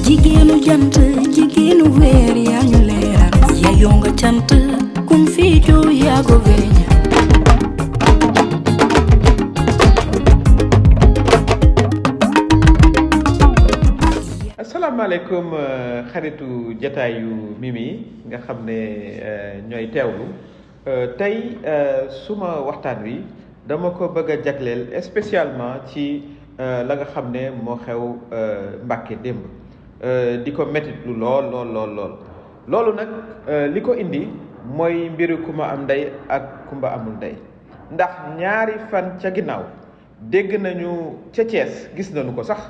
jigéenu jant jigéenu weer yaa ñu leeral yeyoo nga cant kun fii joo yaa ko weeña asalaamaaleykum xaritu jataayu Mimi nga xam ne ñooy teewlu tey suma waxtaan wi dama ko bëgg a jagleel spécialement ci la nga xam ne moo xew Mbàkke démb di ko mettitlu loolu nag li ko indi mooy mbiru kumba am ndey ak kumba amul ndey ndax ñaari fan ca ginnaaw dégg nañu ca Thiès gis nañu ko sax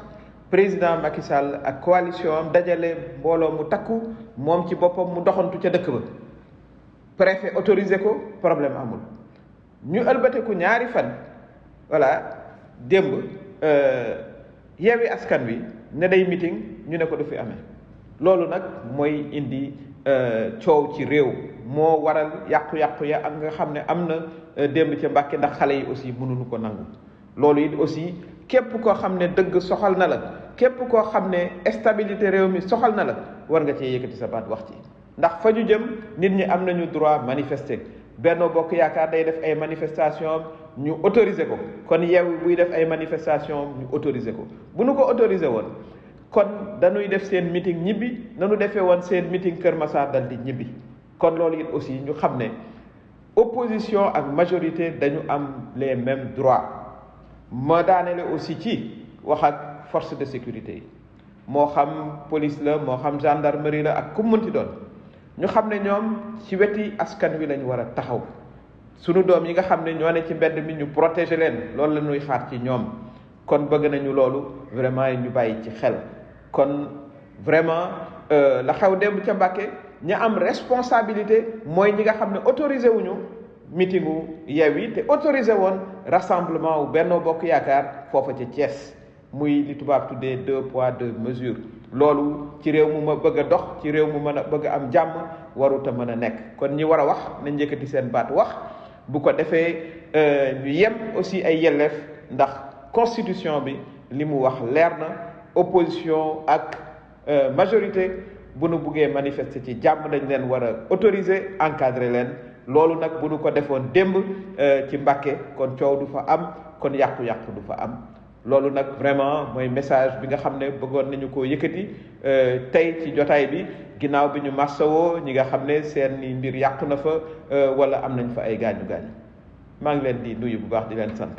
président Macky Sall ak coalition am dajale mbooloo mu takku moom ci boppam mu doxantu ca dëkk ba préfet autorisé ko problème amul ñu ëlbateku ñaari fan voilà démb Yewwi Askan Wi ne day meeting ñu ne ko du fi amee loolu nag mooy indi coow ci réew moo waral yàqu-yàqu ya ak nga xam ne am na démb ca Mbàkke ndax xale yi aussi mënuñu ko nangu loolu it aussi képp koo xam ne dëgg soxal na la képp koo xam ne stabilité réew mi soxal na la war nga cee yëkkati sa baat wax ci ndax fa ñu jëm nit ñi am nañu droit manifester Benno Bokk Yaakaar day def ay manifestation ñu autoriser ko kon Yewwi buy def ay manifestation ñu autoriser ko bu nu ko autoriser woon kon dañuy def seen meeting ñibbi nanu defee woon seen meeting Kër Massar dal di ñibbi kon loolu it aussi ñu xam ne opposition ak majorité dañu am les mêmes droits ma daanele aussi ci wax ak force de sécurité yi moo xam police la moo xam gendarmerie la ak ku mënti doon ñu xam ne ñoom ci weti askan wi lañu war a taxaw sunu doom yi nga xam ne ñoo ne ci mbedd mi ñu protéger leen loolu la ñuy xaar ci ñoom kon bëgg nañu loolu vraiment ñu bàyyi ci xel kon vraiment la xew démb ca Mbàkke ña am responsabilité mooy ñi nga xam ne autorisé wuñu meetingu Yewwi te autorisé woon rassemblement wu Benno Bokk Yaakaar foofa ca Thiès muy li tubaab tuddee 2 poids 2 mesures loolu ci réew mu ma bëgg a dox ci réew mu mën a bëgg a am jàmm warut a mën a nekk kon ñi war a wax nañ njëkkati seen baat wax bu ko defee ñu yem aussi ay yelleef ndax constitution bi li mu wax leer na opposition ak majorité bu nu buggee manifester ci jàmm dañ leen war a autoriser encadrer leen loolu nag bu nu ko defoon démb ci Mbàkke kon coow du fa am kon yàqu-yàqu du fa am loolu nag vraiment mooy message bi nga xam ne bëggoon nañu koo yëkkati tey ci jotaay bi ginnaaw bi ñu massawoo ñi nga xam ne seen mbir yàqu na fa wala am nañ fa ay gaañu-gaañu maa ngi leen di nuyu bu baax di leen sant.